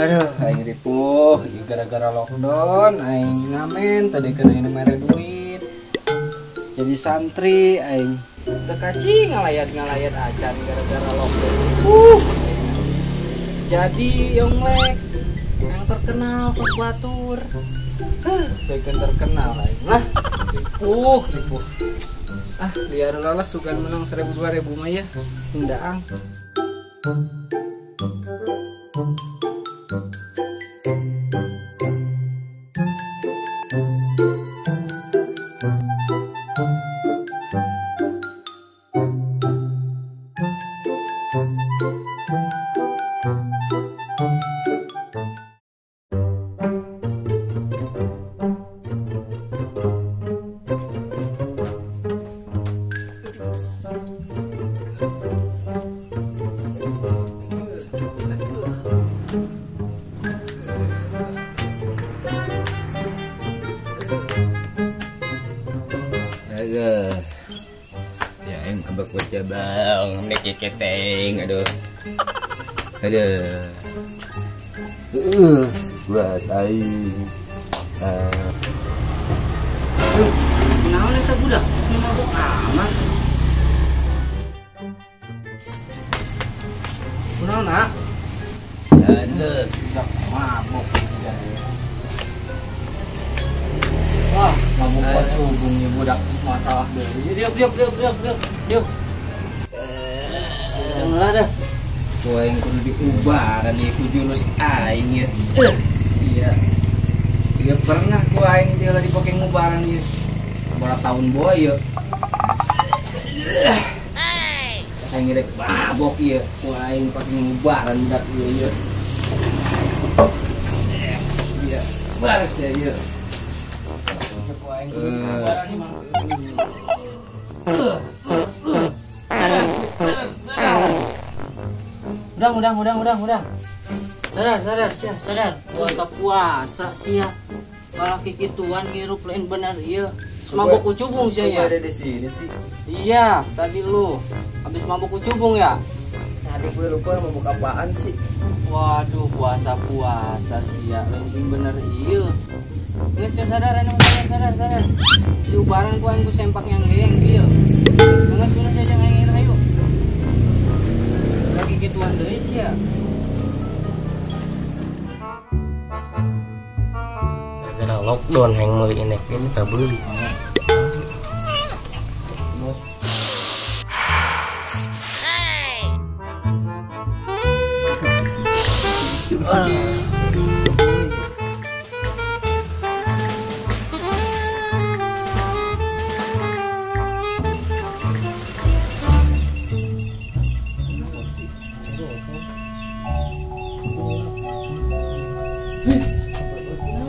Aduh, aing ripuh gara-gara lockdown, aing ngamen tadi kena ini mere duit. Jadi santri aing teu kaci ngalayat-ngalayat acan gara-gara lockdown. Jadi Yonglek yang terkenal ke batur. Bagian terkenal aing lah. Ripuh, ripuh. Ah, liar lah sugan menang 1000 2000 mah ya. Hindaang. Aduh. Ya yang kebak baca bang, nek keteng, aduh. Aduh. Buat aing. Naon eta budak? Geus mabok amat. Kunaon, Nak? Aduh, budak mabok juga. Wah, mabuk kocubungnya budak masalah deh. Diuk, diuk, diuk, diuk, diuk, diuk. Janganlah dah. Gua yang kudu diubaran nih, ku jurus aing ya. Sia. Dia pernah gua aing dia lagi pakai ngubaran ya. Berapa tahun boy ya. Aing rek mabok ya. Gua aing pakai ngubaran budak ieu ya. Sia. Balas ya ya. Udang. Sadar, sia, sadar. Puasa-puasa sia. Kalau kikituan ngirup lain bener ieu. Mabok ucubung sia ya. Ada di sini sih. Iya, tadi lu habis mabok ucubung ya? Tadi gue lupa mabok apaan sih. Waduh, puasa-puasa sia, lain bener ieu. Geus sadar, sadar, sadar. Si ubaran ku aing ku sempak yang geyeng kieu. Geus geus aja aing ayo. Lagi gituan deui sia. Gara-gara lockdown hayang meuli inek ini tak beli.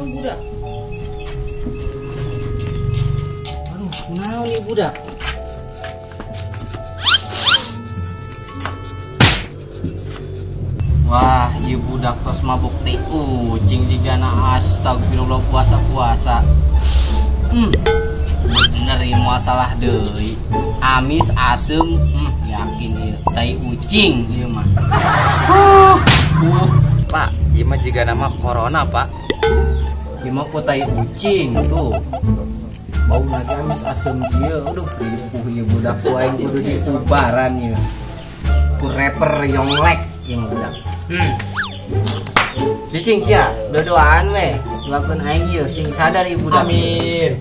Budak. Aduh, naon nih budak? Wah, ieu budak tos mabok teh ucing digana astagfirullah puasa-puasa. Bener ieu masalah deui. Amis asem, yakin ieu tai ucing ieu mah. Pak, ieu mah jiga nama corona, Pak. Ieu mah ku tai ucing tuh. Bau lagi amis asem ieu. Aduh, ripuh ieu budak ku aing kudu diubaran ieu. Ku rapper Yonglek ieu budak. Cicing sia, dodoan we. Lakukan aing ieu sing sadar ieu budak. Amin.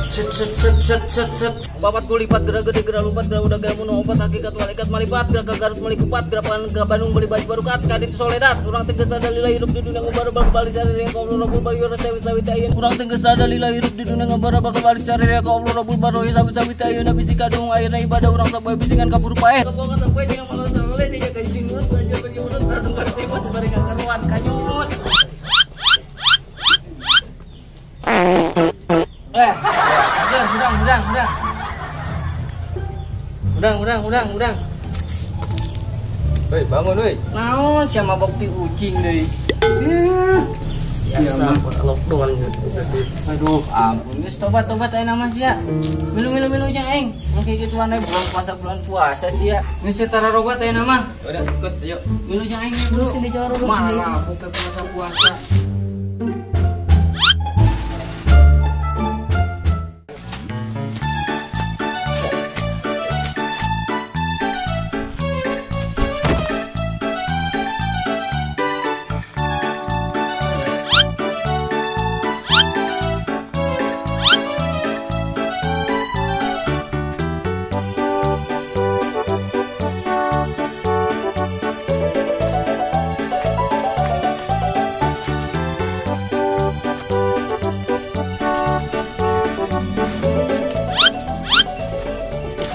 Set set set set set set. Bapat gulipat gerak gede gerak lompat gerak udah gerak bunuh obat hakikat malaikat malipat gerak ke Garut melikupat gerak ke Bandung beli baju barukat kadit soledat urang teu geus ada lila hidup di dunia ngobara bakal balik sari ka Allah Rabbul bari sawit sawit ayeuna urang teu geus ada lila hidup di dunia ngobara bakal balik sari ka Allah Rabbul bari sawit sawit ayeuna bisi kadung ayeuna ibadah urang sapoe bisingan kabur paeh kapongan sapoe jeung malah saleh dia ka sing nurut belajar bagi mulut kadung bersibut bari kakaruan kanyut. Udang. Woi, bangun woi. Naon sia mabok ti ucing deui. Biasa lockdown gitu. Aduh, ampun geus tobat-tobat aya nama sia. Milu-milu jeung aing. Mun kayak gituan aya bulan puasa sia. Geus tara robat aya nama. Udah ikut yuk. Milu jeung aing bro. Malah buka puasa-puasa.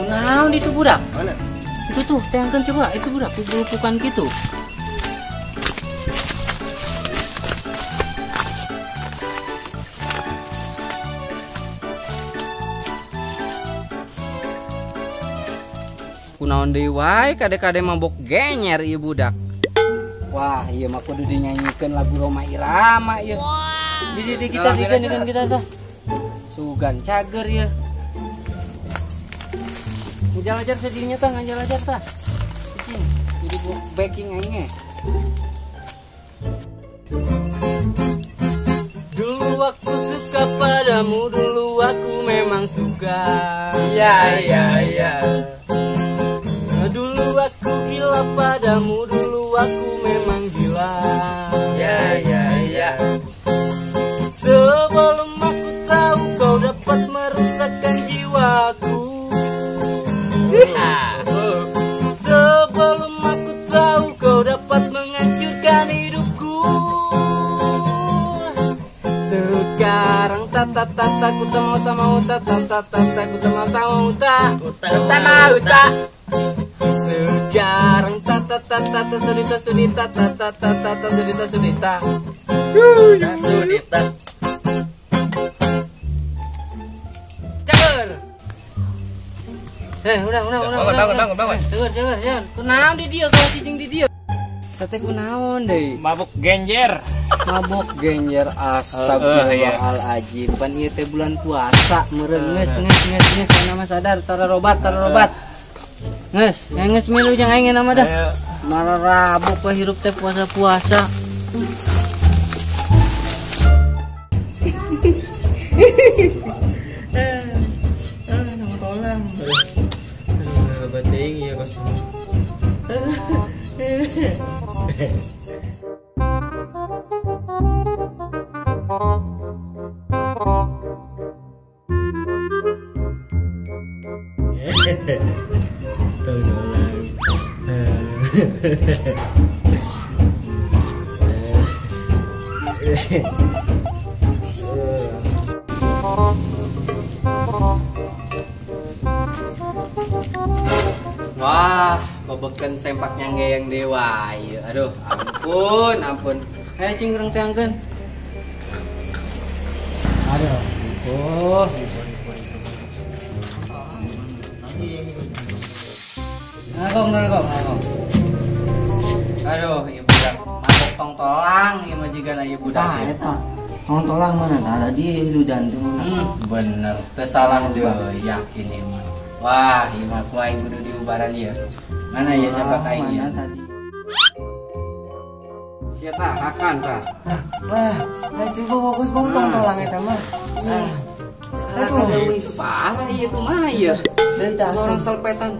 Kunaon itu budak? Mana? Itu tuh, tayangkan coba, itu budak pukul-pukulan gitu. Kunaon deui wae kade-kade mabok genyer ieu budak. Wah, ieu mah kudu dinyanyikeun lagu Rhoma Irama ieu. Di kita dikeun kita tah. Sugan cager ieu. Ngajar-ajar sedihnya tah, ngajar-ajar tah. Jadi backing aing. Dulu aku suka padamu, dulu aku memang suka. Iya iya iya. Dulu aku gila padamu, dulu aku memang gila. Iya iya iya. Sebelum aku tahu kau dapat merusakkan jiwaku. Sebelum aku tahu kau dapat menghancurkan hidupku. Sekarang ta ta ta ta ku ta mau ta mau ta ta ta ta ta ku ta mau ta mau ta ta mau ta. Sekarang ta ta ta ta ta sudita sudita ta ta ta ta ta sudita sudita sudita. Cager. Udah. Bangun. Dengar. Kunaon di dia kalau cicing di dia. Tete kunaon deui? Mabuk genjer. Mabuk genjer astagfirullahaladzim. Pan ieu teh bulan puasa meureun geus geus nama sadar tara robat. Geus, geus milu jeung aing nama dah. Mararabuk we hirup teh puasa-puasa. Nama kolam. Bating ya kos. Wah, bebeken sempak nyanggeyang dewa. Aduh, ampun. Ayo cing urang teangkeun. Aduh, oh. Ngagong. Aduh, ieu budak mabok tong tolang ieu mah jigana ieu budak. Tah eta. Tong tolang mana tah tadi lu jantung. Bener, teu salah deui yakin ieu mah. Wah, ieu mah ku aing kudu diubaran ieu. Mana ieu siapa aing ieu? Tadi. Sia tah hakan tah. Wah, coba fokus bang tong tolang eta mah. Aduh, leuwih parah ieu kumaha ieu? Deui tah orang selpetan.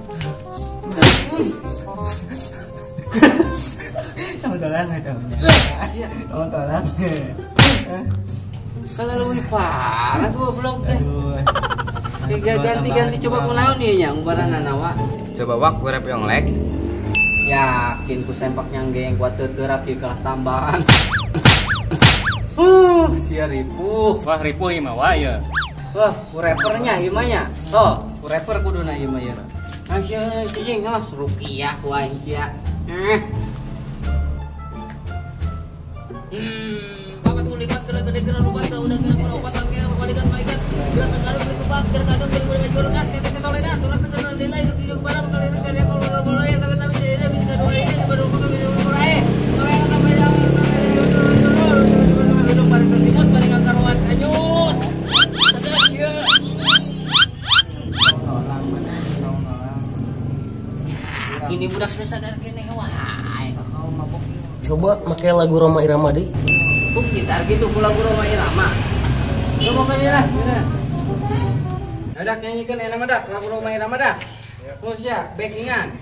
Tong tolang eta mah. Tong tolang. Kalau leuwih parah goblok teh. Tiga ganti-ganti coba kunaon ieu nya ubaranana wa. Coba wak urep yonglek. Yakin ku sempak nyanggeng kuat teurak ieu kalah tambahan. Sia ripuh. Wah ripuh ieu mah wa ieu. Wah, ku repernya ieu mah nya. Oh, ku reper kuduna ieu mah ieu. Ayo cicing awas rupiah ku aing sia. Papat kulikat gede-gede geura lubat udah geura opat angke kualikat malaikat geura kagado geura kupat geura kado geura baju berkat kata kesoleda turun ke nilai hidup di barang kalian karya kalau boleh sampai jadi bisa dua ini baru buka video mulai sampai barisan simut bari ngakaruan kanyut. Sadar sia. Tong mana tong tolang. Kini budak teh sadar keneh wae. Mabok. Coba make lagu Rhoma Irama deui. Buk gitar gitu ku lagu Rhoma Irama. Coba ka lah. Udah nyanyikan enak mah dak lagu Rhoma Irama dak. Sia backingan.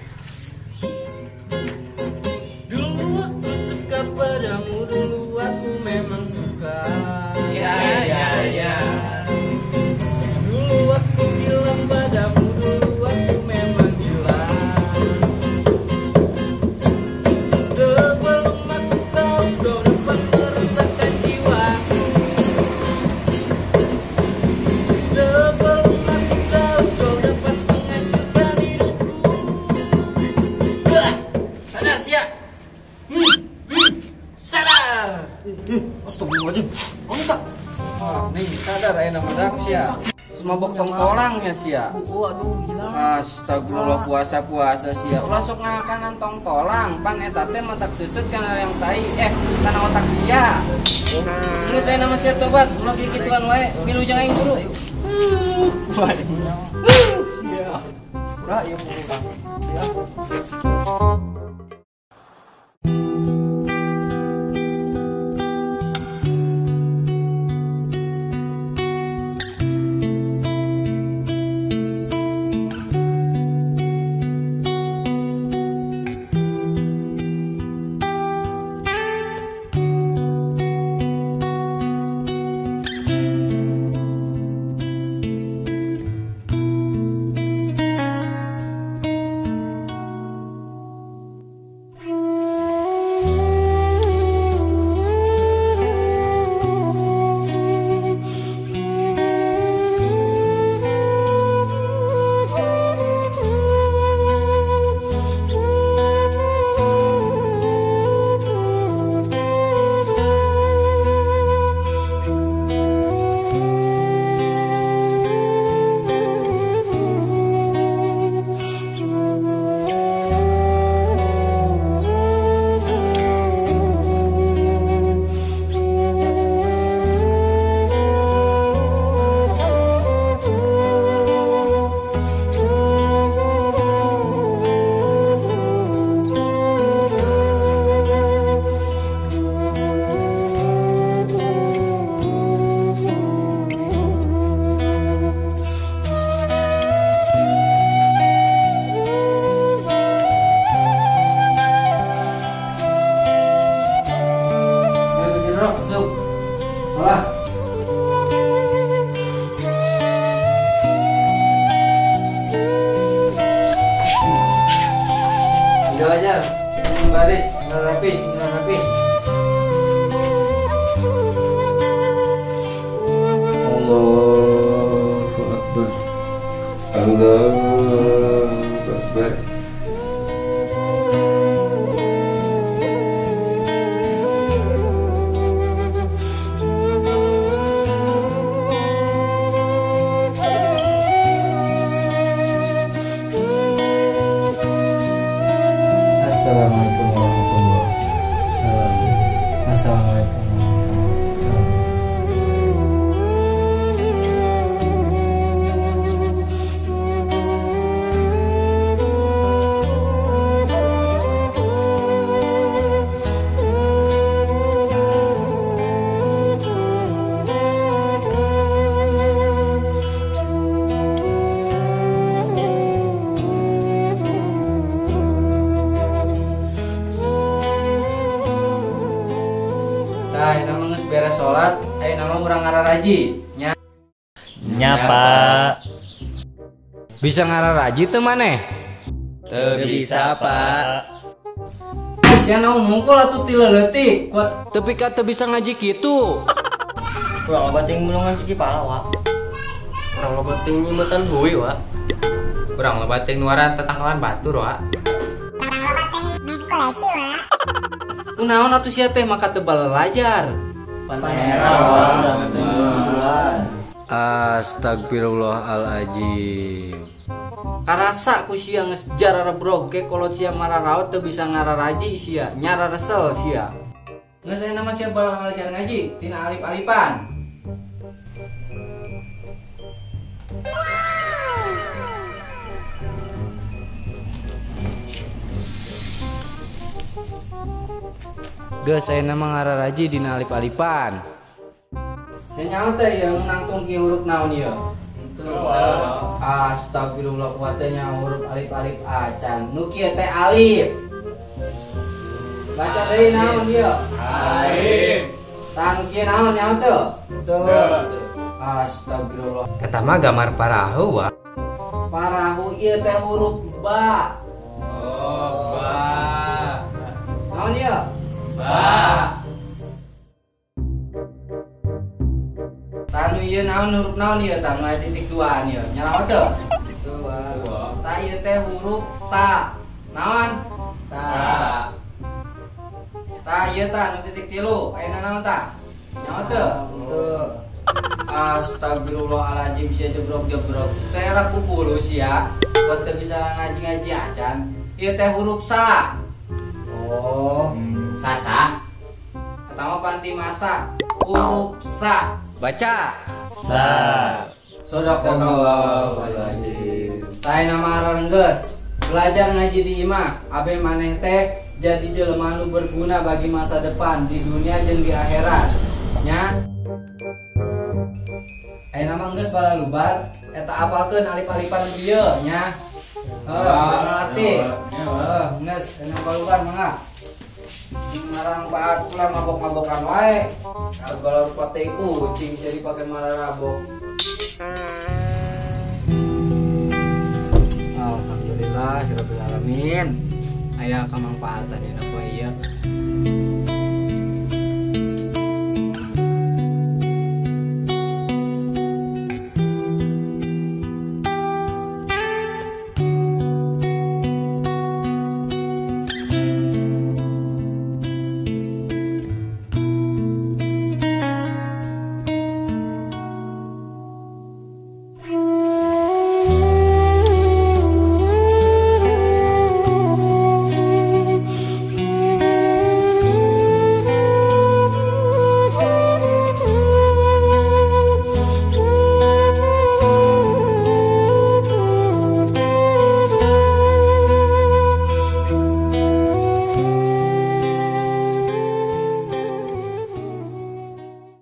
Dulu aku suka padamu, dulu aku memang suka. Ya ya ya. Dulu aku bilang padamu, dulu aku memang gila. Sebelum aku tahu kau dapat merusakkan jiwaku. Sebelum aku tahu kau dapat menghancurkan hidupku. Sadar sia. Sadar. Astagfirullahaladzim. Oh, oh, nih sadar aya nama dak sia. Mabok tong tolangnya sia. Waduh gila. Astagfirullah puasa-puasa sia. Ulah sok ngakanan tong tolang, pan eta teh matak seuseut kana yang tai kana otak sia. Geus aya nama sia tobat, ulah kikituan wae, milu jeung aing guru. Sia. Ulah ieu mah. Ya. Udah aja, baris, rapi, rapi. Allahu Akbar. Allahu Akbar. Assalamualaikum warahmatullahi wabarakatuh. Assalamualaikum warahmatullahi wabarakatuh. Tah, ayeuna mah geus beres salat, ayeuna mah urang ngararaji. Nya. Nya, Pak. Bisa ngararaji teu maneh? Teu bisa, Pak. Sia naon nungkul atuh ti leutik, kuat tepi ka teu bisa ngaji kitu. Urang loba ting mulungan siki pala, Wak. Urang loba ting nyimetan hui, Wak. Urang loba ting nuaran tetangkalan batur, Wak. Urang loba ting main koleci, Wak. Kunaon atuh sia teh maka teu balajar. Panera, Wak. Astagfirullahaladzim. Karasa ku sia geus jarara broge kolot sia mararaot teu bisa ngararaji sia, nyara resel sia. Geus aya nama siap belajar ngaji tina alif-alifan. Geus aya nama ngararaji dina alif-alifan. Nya nyaho teh ieu nangtung ki huruf naon ieu? Astagfirullah kuatnya huruf alif-alif acan. Nu kieu teh alif. Baca deui naon ieu? Alif. Tah nu kieu naon nyaho teu? Teu. Astagfirullah. Eta mah gambar parahu wa. Parahu ieu teh huruf ba. Oh, ba. Naon ieu? Ba. Tah nu ieu naon huruf naon ieu tah nu aya titik duaan ieu. Nyalaho teu? Dua. Tah ieu teh huruf ta. Naon? Ta. Tah ieu tah nu titik tilu, ayeuna naon tah? Nyaho teu? Teu. Astagfirullahaladzim sia jebrok-jebrok. Teh era ku bulu sia. Buat teu bisa ngaji-ngaji acan. Ieu teh huruf sa. Oh. Sasa. Eta mah panti masak. Huruf sa. Baca. Sa. Sadaqallahul azim. Tah nama arenggeus. Belajar ngaji di imah, abe maneh teh jadi jelema nu berguna bagi masa depan di dunia jeung di akhirat. Nya. Ayeuna mah geus balalubar eta apalkeun alif-alifan dieu nya. Heuh, ngarti. Heuh, geus ayeuna balubar mangga. Marang paat pula mabok-mabokan wae. Kalau rupa teh kucing jadi pake mararabok. Alhamdulillahirabbil alamin. Aya kamangfaatan dina poe ieu.